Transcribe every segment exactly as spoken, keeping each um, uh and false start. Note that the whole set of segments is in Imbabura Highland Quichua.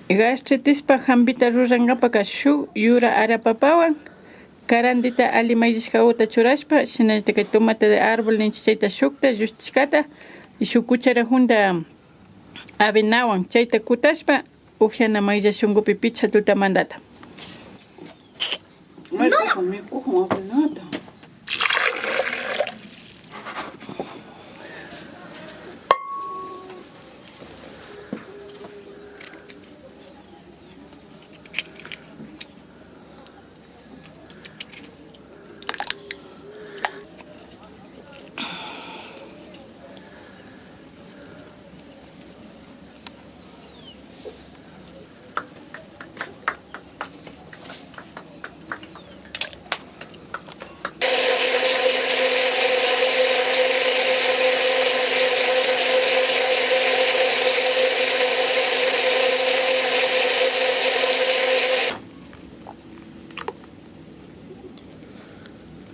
Gastritispa hampita rurankapaka shuk yura arapapawan, karandita alli mayllashkaguta churashpa, shinallata kay tomate de árbol ninchik chayta shukta llushishkata, y shuk cuchara hunta avenawan chayta kutashpa, upyana maylla shunkupi pichka tutamantata. Maypika mikukun avenata.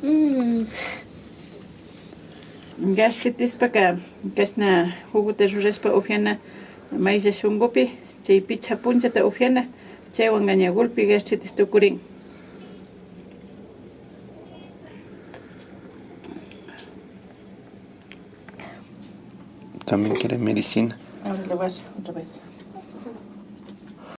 Mm. Gastritispaka kashna juguta rurashpa upyana maylla shunkupi, chay pichka punchata upyana, chaywanka ña gulpi gastritis tukurin. También quiere medicina. Ahora le voy a hacer otra vez.